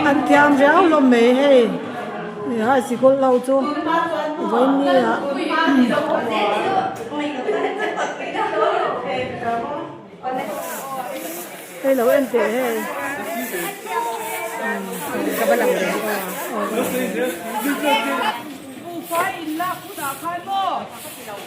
An thiam riau hlawm mai hei high sikul ho chu vawiin ah hei lo en teh hei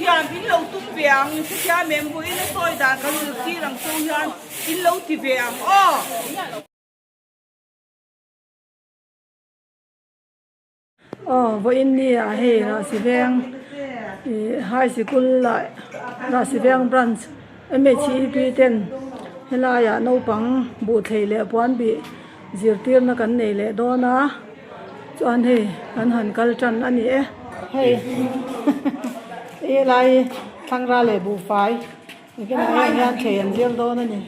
Thiam in lo tum ve ang, hrethiam em vawiin a sawi dan kan zirtir ang chauh hian in lo ti ve ang aw. Aw vawiin ni ah hei Rahsiveng ih high sikul lah Rahsiveng branch M H E P ten helai ah naupang buhthei leh puan bih zirtirna kan nei leh dawn a chuan hei kan han kal tan a ni e. Hei helai thlangra leh buhfai engemaw heng hian thei an zir dawn a ni.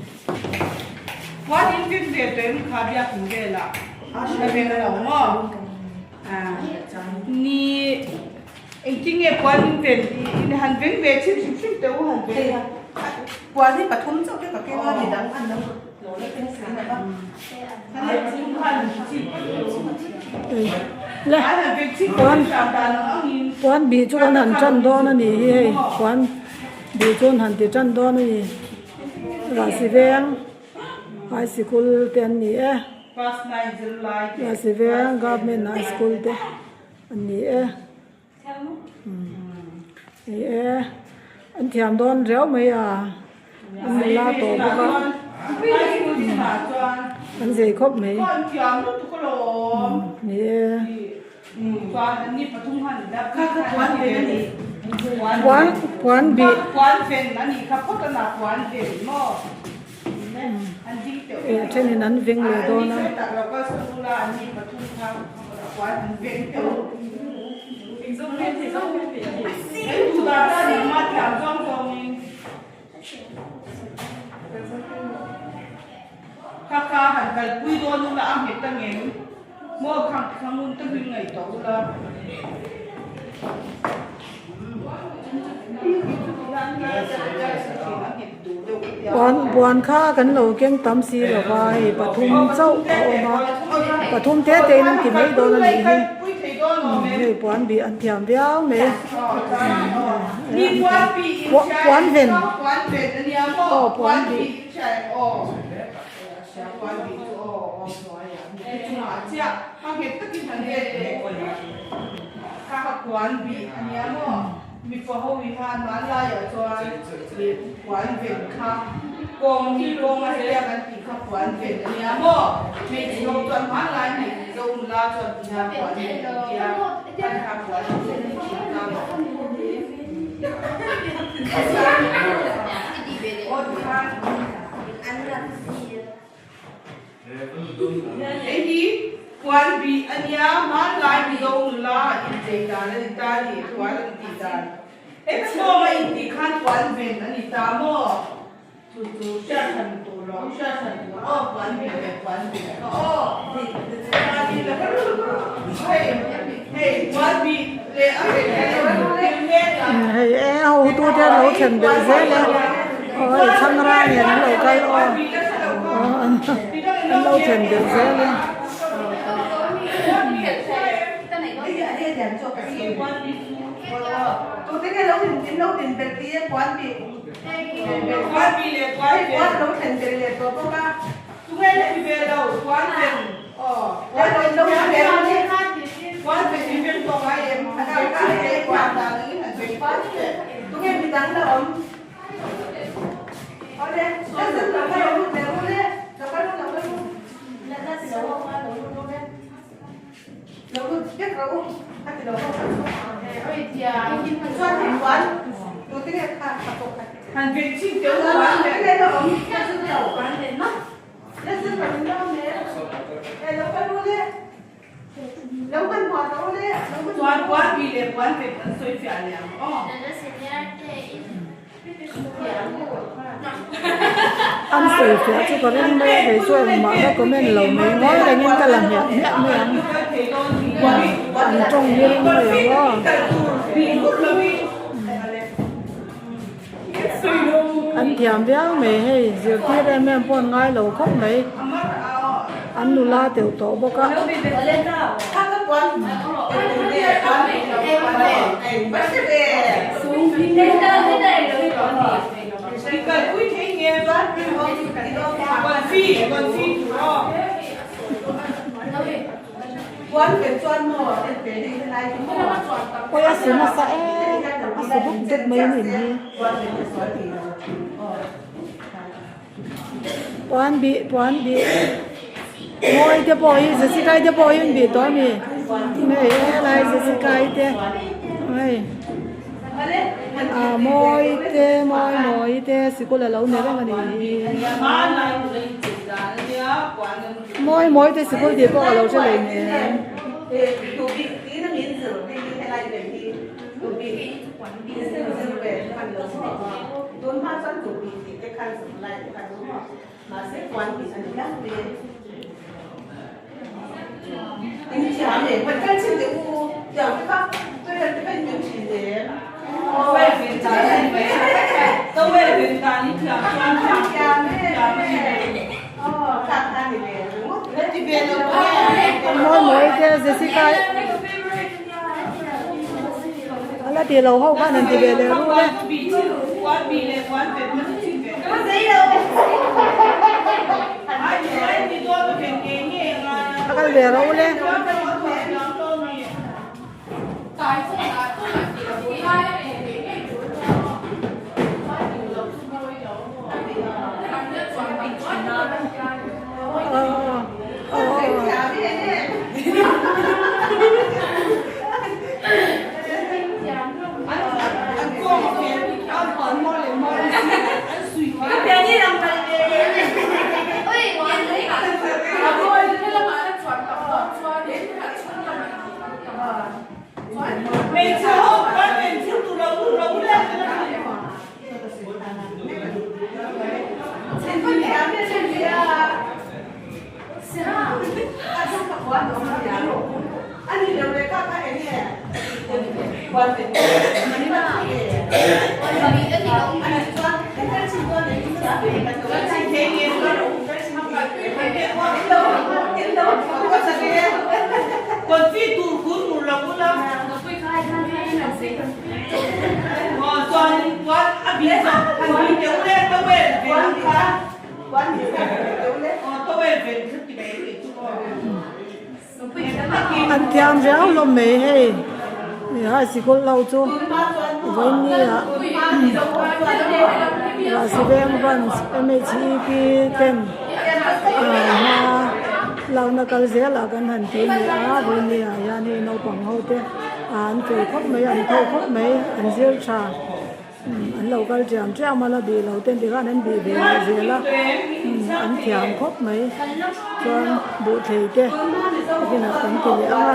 Puan in vin ve tawh em kha biakin velah a hre lo maw? Ni engtin nge puan in ven in han veng ve chhim hrim hrim teh u han veng a. Puan hi pathum chauh te ka keng a midang an lo lo la keng si lo va. Le puan puan bih chu kan han tan dawn a nih hi hei puan bih chu an han ti tan dawn a ni Rahsiveng high sikul te an ni e Rahsiveng government high school te an ni e. Ni e, an thiam dawn riau mai a, an nula tawh bawk a, an zei khawp mai, ni e. Puan puan bih. E a thenin an veng leh dawn a. Puan puan kha kan lo keng tam si lo va hei pathum chauh a awm a pathum te te in an ti mai dawn a nih hi hei puan bih an thiam viau mai puan ven aw puan bih. Mipa ho hi han hmanlaiah chuan ih puan ven kha kawng hi kawng a helia kan tih kha puan ven a nia maw? Hmeichhe ho chuan hmanlai hmeichhe zo nula chuan ti hian puan ven an tia khan kha puan an ven an thiam ta maw? Aw ti khan Hei hi puan bih a nia, hmanlai Mizo nula inchei dan a ni ta a ni, puan an tih dan. Heta khawma intih khan puan ven a ni ta maw? Chu chu hriat hran tur lo, hriat hran tur aw, puan ven leh puan ven kha aw. Hei hei puan bih leh a ven hi Hei e hotute lo thlen belh zel e aw hei thlangra nen an lo kal aw aw an lo thlen belh zel e. An sawi fiah chu ka ring mai a, kei chu engmah ka comment lo mai ngawi rengin ka la hmiah hmiah mai ang an tawng hi ring mai ang aw. An thiam viau mai hei zirtir em em pawh an ngai lo khawp mai an nula teuh tawh bawk a. Awi a su nasa em a su dup dup mai a nih hi puan bih puan bih mawi te pawh hi jessica i te pawh hi an bih tawh a mi hei helai jessica i te hei ah mawi te mawi mawi te sikul a lo ni reng a nih hi. Mawi mawi te sikul tih pawh ka lo hre lei nen. Mawi mawi te Jessica a la ti lo ho khan an ti ve leh rul e. A kal ve ro le. An thiam riau hlawm mai hei high sikul ho chu vawiin ah Rahsiveng branch M H E P ten hma lakna kal zelah kan han ti a ni a vawiin ah hian hei naupang ho te an fel khawp mai an tho khawp mai an zir tha. An lo kal ṭiam ṭiam a la bih lo te tikhan an bih ve leh zel a an thiam khawp mai chuan buh thei te inah kan ti leh ang a.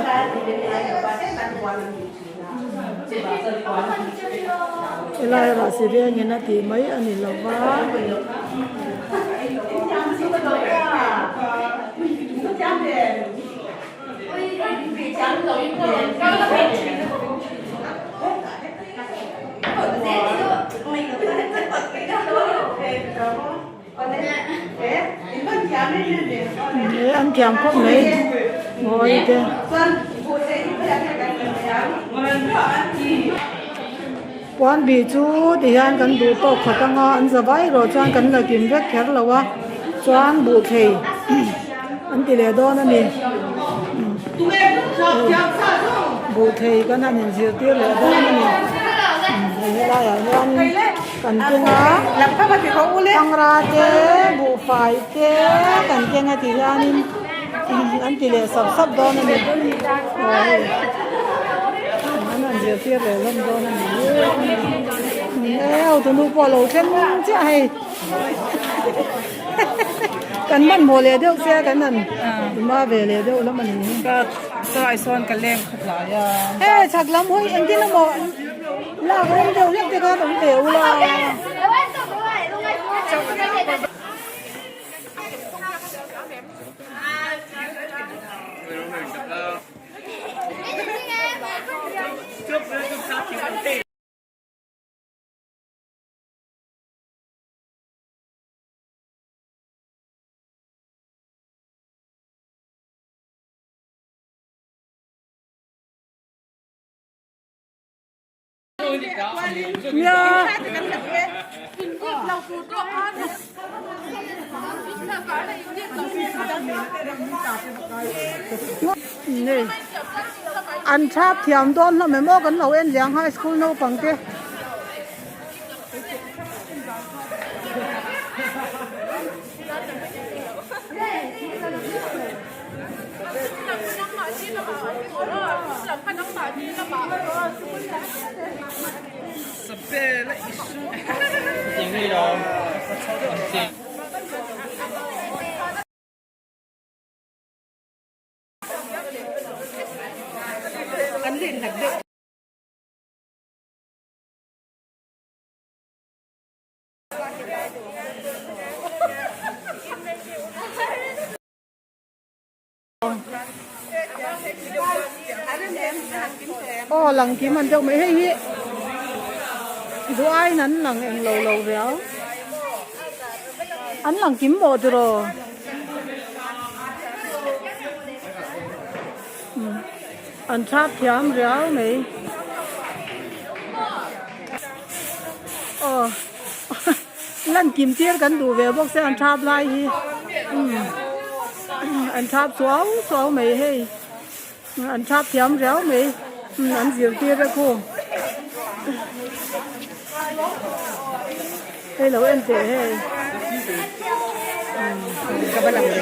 Helai erawh si vengin a tih mai a ni lo va. An thiam khawp mai ngawi te. Puan bih chu ti hian kan duh tawk khat anga an za vai rawh chuan kan la kim vek kher lo a chuan buh thei an ti leh dawn a ni buh thei kan han inzirtir leh dawn a ni hei helaiah hian kan keng a pangra te buhfai te kan keng a ti hianin an ti leh sap sap dawn a ni aw hei an han zirtir leh hlawm dawn a ni e hotunu pawh a lo thleng chiah hei kan hmanhmawh leh deuh sia kan han hma ve leh deuh lam a ni ka sawi sawn ka leng khat lai a he chhak lam hawi engtin emaw lak rawng deuh hlek te khan awm ve ula. Nia. Nei an thap thiam dawn hlawm em aw kan lo en liang high school naupang te. Aw lang kim an deuh mai hei hi duh aiin an lang eng lo lo riau an lang kim mawh tiraw an thap thiam riau mai aw lan kim tir kan duh ve bawk se an thap lai hi umm an thap suau suau mai hei an thap thiam riau mai an zirtir a khu hei lo en teh hei ka va lang ve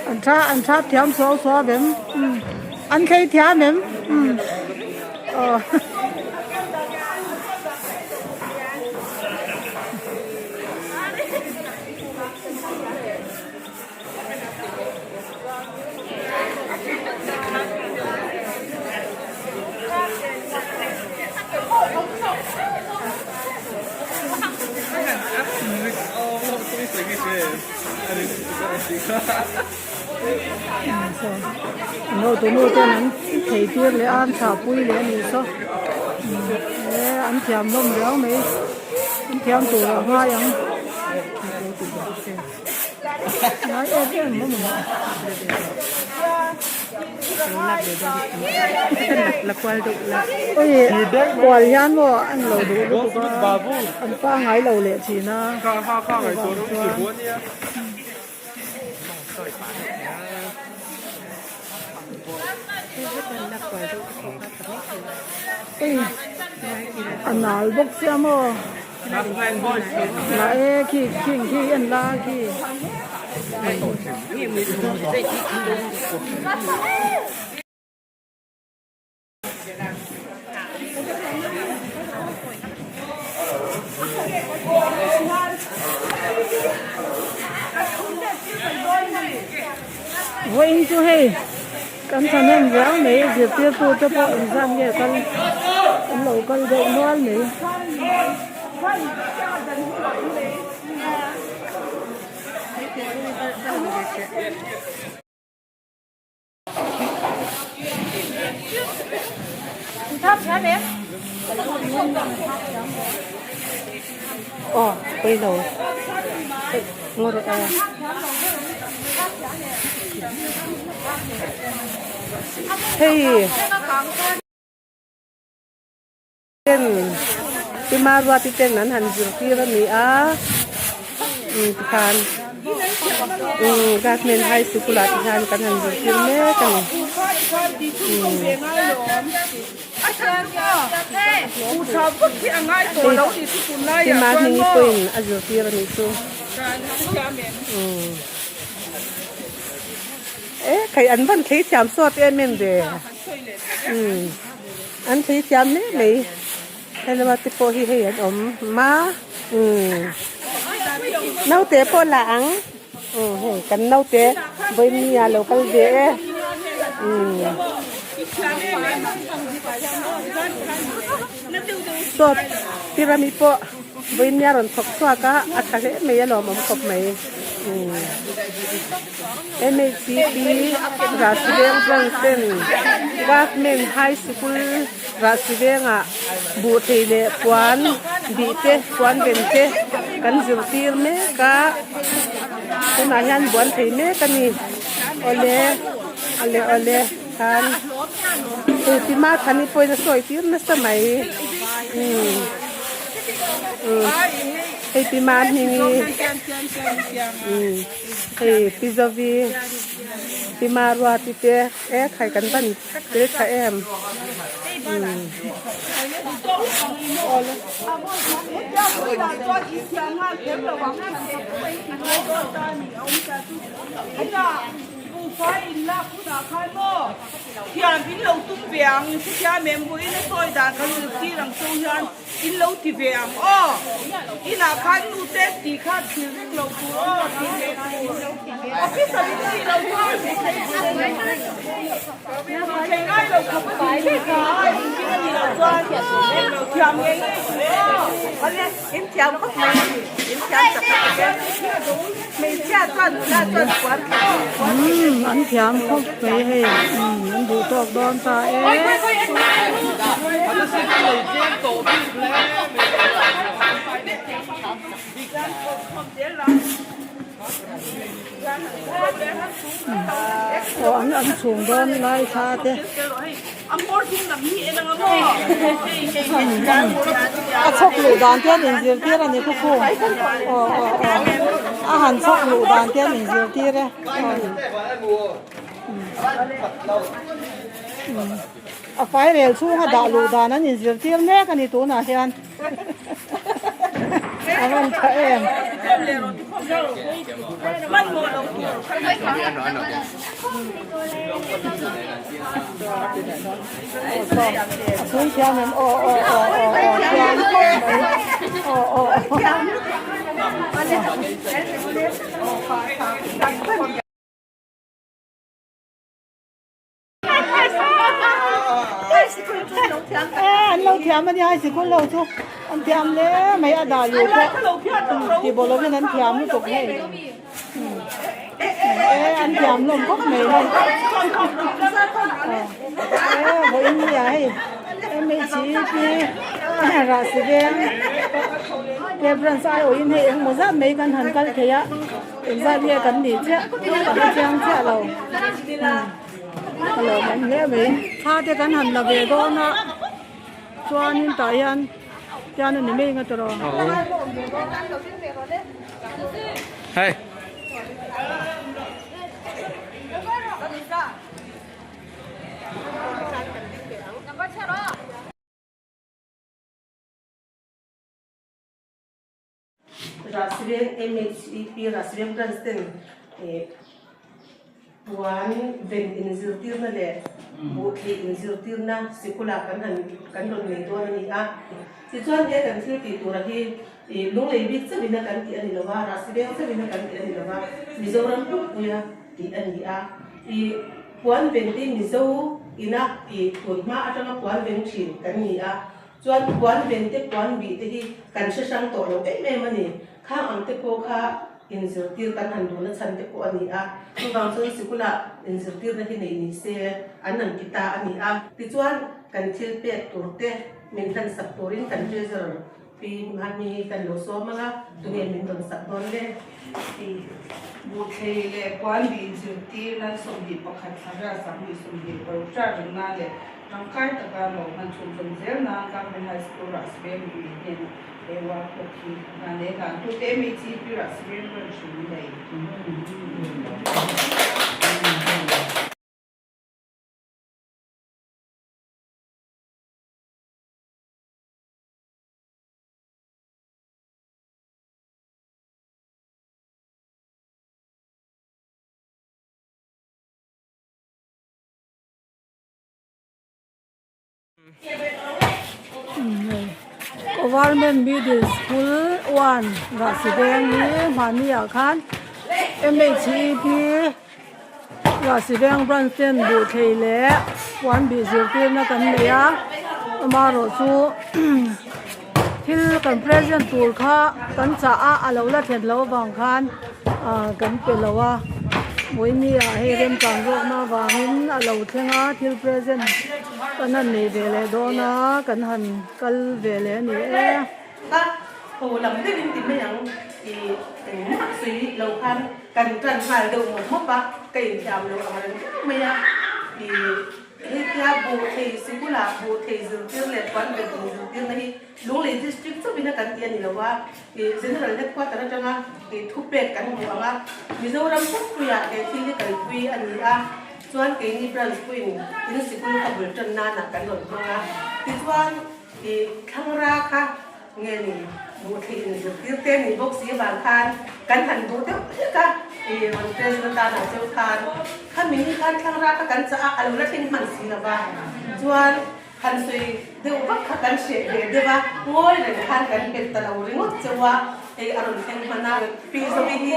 An tha an tha thiam suau suau em an thlei thiam em aw. Nautunu ten an thei tir leh a an thahpui leh a nih saw e an thiam hlawm riau mai an thiam tur a ngai ang. Kual hian maw an lo duh lutuk a an pangai lo leh thin a chuvang chuan a nal bawk sia maw. Lah e khi khing khi en la khi. Vawiin chu hei kan thahnem riau mai zirtirtu te pawh engzat nge kal an lo kal deuh nual mai. Aw pawilo ngaw rawh aw hei ten tima ruati ten an han zirtir a ni a tikhan government high sikul ah te hian kan han zirtir mek a ni. Tima hming pawhin a zirtir a nih chu e khai an van thei thiam sawt em em ve an thei thiam hle mai hei lama te pawh hi hei an awm ma naute pawh la ang. Aw hei kan naute vawiin a lo kal ve e umm sawt tirami pawh vawiin a rawn thawk chhuak a a tha hle mai a lawmawm khawp mai umm mhcp Rahsiveng branch ten government high sikul Rahsivengah buh thei leh puan bih te puan ven te kan zirtir mek a tunah hian buan thei mek a ni awle awle awle khan hei ti ma thani pawhin a sawi tir nasa mai umm umm hei ti ma hming hi umm hei pi zovi pi maruati te e khai kan ban tel tha em umm. In lo ti ve ang aw. Inah khan nu te ti kha thil vek lo tur aw ti ve tur. Officer in tih lo tur aw ti thei tur a ni. Thei ngai lo khawp a ti thei ka a engkim a ni lo chuan lo thiam ngei ngei tur aw. Awle in thiam khawp mai in thiam tak tak e. Hmeichhia chuan nula chuan puan thla puan thei Umm an thiam khawp mai hei umm an duh tawk dawn ta e. Aw an an chhung dawn lai thla te. A chhawk luh dan te an inzirtir a ni khaw khu aw aw aw a han chhawk luh dan te an inzirtir e a fairel chhunga dah luh dan an inzirtir mek a ni tunah hian. A rawn tha em? A chhung thiam em? Aw aw aw aw aw thiam khawp mai. Aw aw aw. An lo thiam a nia sikul lo chu an thiam hle mai a dah luh pawh tih bawh lovin an thiam lutuk hei e an thiam hlawm khawp mai hei e vawiin nia hei mhep rahsi veng reference aiawhin hei engmaw zat mai kan han kal thei a. Engzat nge kan nih chiah ka hre chiang chiah lo ka lawm awm hle mai thla te kan han la ve dawn a chuanin tah hian tian a ni mai anga tawh Hey. Rahsiveng MHEP Rahsiveng Branch ten puan ven inzirtirna leh buhthli inzirtirna sikula kan han kan rawn nei dawn a ni a. Tichuan he kan thil tih tura hi lunglei bik chauhin a kan tih a ni lo va, Rahsiveng chauhin a kan tih a ni lo va, Mizoram pumpuia tih a ni a. Ih puan ven te Mizo ina ih tun hma atanga puan ven thin kan ni a. Chuan puan ven te puan bih te hi kan hre hrang tawh lo em em a ni. Khang ang te pawh kha inzirtir kan han duhna chhan te pawh a ni a. Chuvang chuan sikulah inzirtirna hi nei ni se an han ti ta a ni a. Tichuan kan thil pek tur te min hlan sak turin kan treasurer Pi Mahni kan lo sawm ang a, tunge min rawn sak dawn le? Tih buhthlei leh puan bih inzirtir nan 21 thla vel 21 hriat rengna leh Tangkai taka lo hman chhunzawm zel nan Government High School Rahsiveng mipui hnenah he workshop hi hna leh hlan tute MHEP Rahsiveng branch in nei. Government Middle School 1 Rahsiveng hi hmahni ah khan. MHEP Rahsiveng branch ten buh thei leh puan bih zirtirna kan nei a amaherawh chu thil kan present tur kha kan chah a a lo la thlen loh avang khan ah kan pe lo a vawiini ah hei remchang zawkna avangin a lo thleng a thil present kan han nei ve leh dawn a kan han kal ve leh a ni e. Ka tho lam deuhin ti mai ang i engmah sawi lo khan kan tan nghal deuh mawp mawp a, ka inthiam lo ang reng viau mai a, i hetia buh thei sikula buh thei zirtir leh puan bet in zirtirna hi Lunglei District chauhin a kan ti a ni lo a, i General Headquarter atanga i thupek kan hmu ang a, Mizoram pumpuiah he thil hi kalpui a ni a, chuan keini branch puiin in sikul kha bul tan nanah kan rawn hmang a, tichuan. I thlangra kha nge ni buh thli in zirtir te ni bawk si avang khan kan han duh deuh hlek a, i rawn president atan ah cheu khan khami ni khan thlangra kha kan chah a, a lo la thleng hman si lova chuan han sawi deuh vak kha kan hreh ve deuh a, ngawi reng khan kan bet ta lo ringawt cheu a, hei a rawn thleng hman a. Pi Zoe hi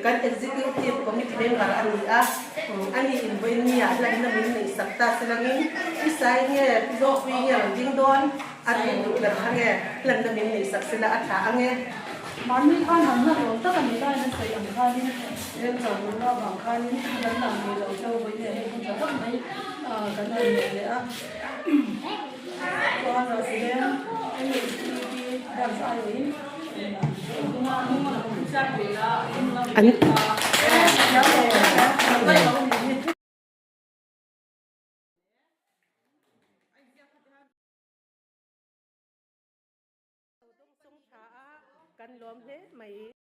kan Executive Committee member a ni a, ani invawinia hlanna min neih sak ta selangin Pi Sai nge Pi Zopuii nge rawn ding dawn a rin duh ber kha nge hlanna min neih sak sela a tha ang e. Mahni khan han hla rawl tak a ni laiin a sawi ang khanin remchang rawlna avang khanin kan lang ngei lo cheu vawiin hei hun tha tak mai kan han nei leh a. Chuan Rahsiveng NHEP branch aiawhin An. Kan lawm hle mai.